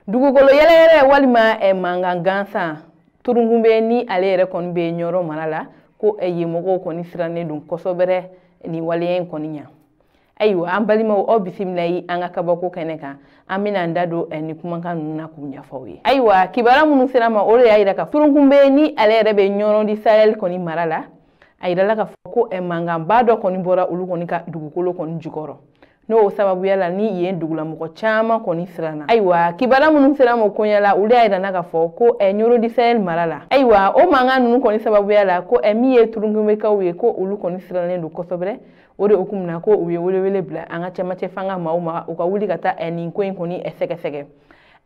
Dugukolo yɛrɛyɛrɛ walima mankan gansan Turunkunbe ni ale yɛrɛ kɔni bɛ Ɲɔrɔ mara la, ko yen mɔgɔw kɔni sirannen don kosɛbɛ nin waleya in kɔni ɲɛ. Ayiwa, an balimaw, aw bisimila yi an ka kabako kɛnɛ kan. An bɛna an da don nin kumakan ninnu na k'u ɲɛfɔ aw ye. Ayiwa, kibaruya minnu sera ma, o de y'a yira ka Turunkunbe ni ale yɛrɛ bɛ Ɲɔrɔ di Sahel kɔni mara la, a yirala k'a fɔ ko mankanba dɔ kɔni bɔra olu kɔni ka dugukolo kɔni jukɔrɔ, n'o sababuya la ni yen dugulamɔgɔ caman kɔni siranna. Ayiwa, kibaruya minnu sera ma koɲɛ la, olu y'a yira k'a fɔ ko Ɲɔrɔ di Sahel mara la, ayiwa, o mankan ninnu kɔni sababuya la, ko min ye Turunkunbekaw ye, ko olu kɔni sirannen don kosɛbɛ. O de hukumu na, ko u ye welewele bila an ka cɛmancɛ fanga maaw ma, u ka wuli ka taa nin ko in kɔni sɛgɛsɛgɛ.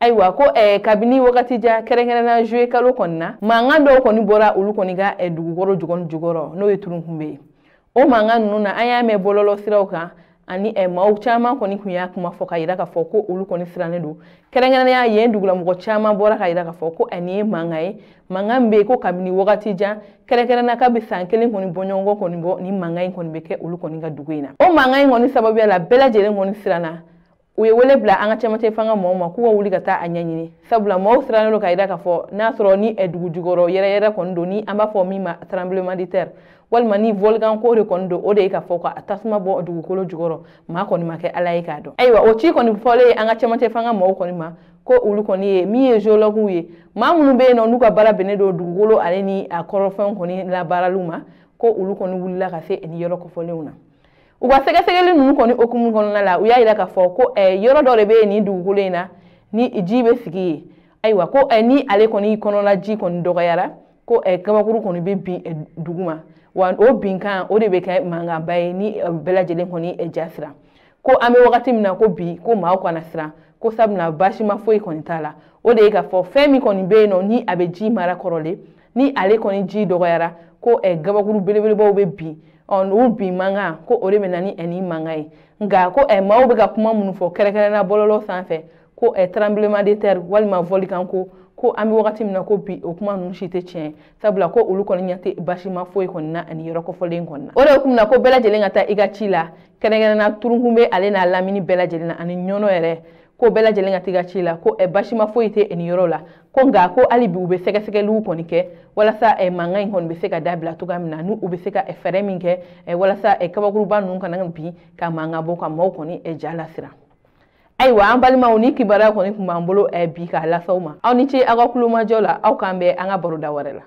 Ayiwa, ko kabini wagati jan, kɛrɛnkɛrɛnnenya juillet kalo kɔni na, mankan dɔw kɔni bɔra olu kɔni ka dugukolo jukɔrɔ, n'o ye Turunkunbe ye. O mankan ninnu na, an y'a mɛn bɔlɔlɔ siraw kan, ani maaw caman kɔni tun y'a kuma fɔ ka yira k'a fɔ ko olu kɔni sirannen don. Kɛrɛnkɛrɛnnenya yen dugulamɔgɔ caman bɔra ka yira k'a fɔ ko nin ye mankan ye, mankan min bɛ yen ko kabini wagati jan, kɛrɛnkɛrɛnnenya kabi san 1 kɔni bɔɲɔgɔnkɔ kɔni bɔ, ni mankan in kɔni bɛ kɛ olu kɔni ka dugu in na. O mankan in kɔni sababuya la, bɛɛ lajɛlen kɔni siranna. U ye wele bila an ka cɛmancɛ fanga mɔgɔw ma k'u ka wuli ka taa a ɲɛɲini, sabula maaw sirannen don ka yira k'a fɔ n'a sɔrɔ ni dugu jukɔrɔ yɛrɛyɛrɛ kɔni don, ni an b'a fɔ min ma tremblement de terre, walima ni volcan ko de kɔni don, o de ye k'a fɔ ka tasuma bɔ dugukolo jukɔrɔ, maa kɔni ma kɛ Ala ye k'a dɔn. Ayiwa, o ci kɔni fɔlen an ka cɛmancɛ fanga mɔgɔw kɔni ma, ko olu kɔni ye min ye géologues ye, maa minnu bɛ yen nɔ n'u ka baara bɛnnen don dugukolo ale ni a kɔrɔfɛnw kɔni labaaraliw ma, ko olu kɔni wulila ka se nin yɔrɔ kofɔlenw na. U ka sɛgɛsɛgɛli ninnu kɔni hukumu kɔnɔna la, u y'a yira k'a fɔ ko yɔrɔ dɔ de bɛ yen nin dugukolo in na ni ji bɛ sigi yen. Ayiwa, ko ni ale kɔni kɔnɔla ji kɔni dɔgɔyara, ko kabakuru kɔni bɛ bin duguma, wa o binkan o de bɛ kɛ mankanba ye ni bɛɛ lajɛlen kɔni ja siran. Ko an bɛ wagati min na ko bi, ko maaw kana siran, ko sabula baasi ma foyi kɔni t'a la. O de ye k'a fɔ fɛn min kɔni bɛ yen nɔ ni a bɛ ji mara kɔrɔlen, ni ale kɔni ji dɔgɔyara, ko gabakuru belebelebaw bɛ bin, o bin mankan, ko o de bɛ na ni nin mankan ye. Nka ko maaw bɛ ka kuma minnu fɔ, kɛrɛnkɛrɛnnenya bɔlɔlɔ sanfɛ, ko tremblement de terre walima volcan ko, ko an bɛ wagati min na ko bi, o kuma ninnu si tɛ tiɲɛ, sabula ko olu kɔni ɲɛ tɛ baasi ma foyi kɔni na ani yɔrɔ kofɔlen kɔni na. O de hukumu na, ko bɛɛ lajɛlen ka taa i ka ci la, kɛrɛnkɛrɛnnenya Turunkunbe ale n'a lamini bɛɛ lajɛlen na ani Ɲɔnɔ yɛrɛ, ko bɛɛ lajɛlen ka taa i ka ci la, ko baasi ma foyi tɛ nin yɔrɔ la. Ko nka ko hali bi u bɛ sɛgɛsɛgɛliw kɔni kɛ walasa mankan in kɔni bɛ se ka dabila cogoya min na, n'u bɛ se ka fɛɛrɛ min kɛ walasa kabakuruba ninnu kana bin ka mankan bɔ ka maaw kɔni ja lasiran. Ayiwa, an balimaw, ni kibaruya kɔni tun b'an bolo bi k'a lase aw ma. Aw ni ce aw ka kulomajɔ la. Aw k'an bɛn an ka baroda wɛrɛ la.